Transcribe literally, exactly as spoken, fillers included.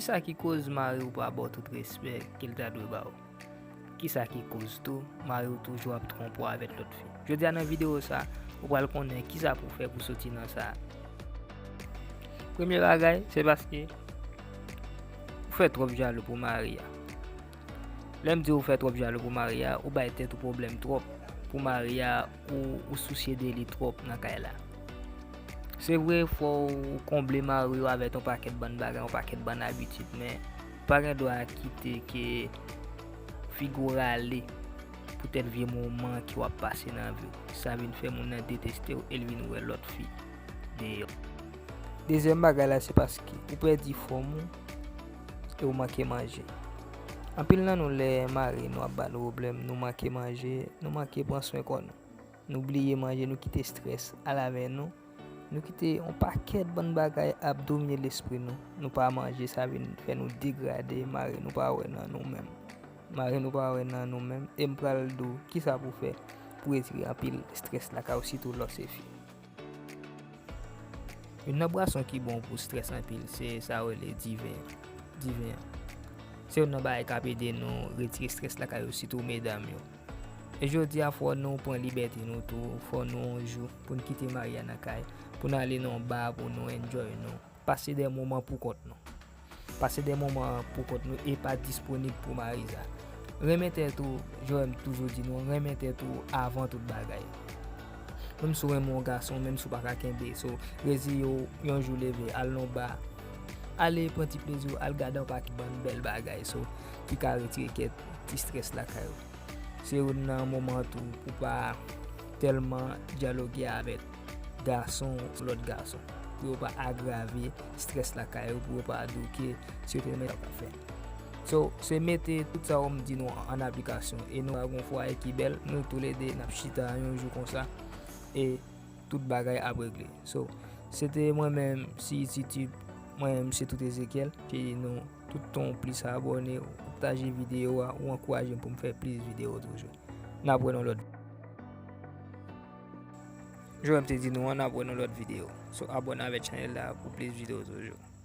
Kisa ki koz mari w pa ba w tout respè ke l ta dwe ba w? Kisa ki koz tou mari w toujou ap twonpe w avèk lòt fi? Jodi a nan videyo sa, ou pral konnen kisa pou w fè pou soti nan sa. Premye bagay, se paske ou fè twòp jalou pou mari a. Lè m di ou fè twòp jalou pou mari a, ou bay tèt ou pwoblèm twòp pou mari a, ou, ou sousye de li twòp nan kay la. Se vre, fò w konble mari w avèk yon pakèt bann bagay, yon pakèt bann abitid, men pa gen dwa kite ke figi w rale poutèt vye moman ke w ap pase nan vi w. Sa vin fè moun nan deteste w e l vin wè lòt fi deyò. Dezyèm bagay la, se paske ou pèdi fòm ou e ou manke manje. Anpil nan nou, lè mari nou ap ba nou pwoblèm, nou manke manje, nou manke pran swen kò nou. Nou bliye manje, nou kite estrès al avè nou. Nou kite yon pakèt bann bagay ap domine lespri nou. Nou pa manje, sa vin fè nou degrade, mari nou pa wè nan nou menm. Mari nou pa wè nan nou menm. E m pral di w kisa pou w fè pou retire anpil estrès lakay ou, sitou lè w se fi. Youn nan bwason ki bon pou estrès anpil, se sa yo rele diven an. Diven an. Se youn nan bagay k ap ede nou retire estrès lakay yo, sitou medam yo. E jodi a, fò nou pran libète nou tou, fò nou yon jou pou n kite mari a nan kay, pou n ale nan yon ba, pou nou enjoy nou, pase de moman pou kont nou. Pase de moman pou kont nou e pa disponib pou mari sa. Renmen tèt ou, jan m toujou di nou, renmen tèt ou avan tout bagay. Menm si w renmen yon gason, menm si w pa ka kenbe, so, reziye w, yon jou leve, al nan ba, ale pran ti plezi w, al gade yon pakèt bann bèl bagay, so, ki ka retire kèk ti estrès lakay ou. Se youn nan moman tou pou pa tèlman dyaloge avèk gason, lòt gason, pou yo pa agrave estrès lakay yo, pou yo pa di w ke se te menm sa w ka fè. So, se mete tout sa yo m di nou an aplikasyon e nou va gen yon fwaye ki bèl, nou toulede n ap chita yon jou konsa e tout bagay ap regle. So, se te mwen menm, si YouTube, mwen menm se tout Ezekiel, ke nou tout tan w plis abòne, ou pataje videyo a, ou ankouraje m pou m fè plis videyo toujou. N ap wè nan lòt. Jan m te di nou an, n ap wè nan lòt videyo. So, abòne avèk chanèl la pou plis videyo toujou.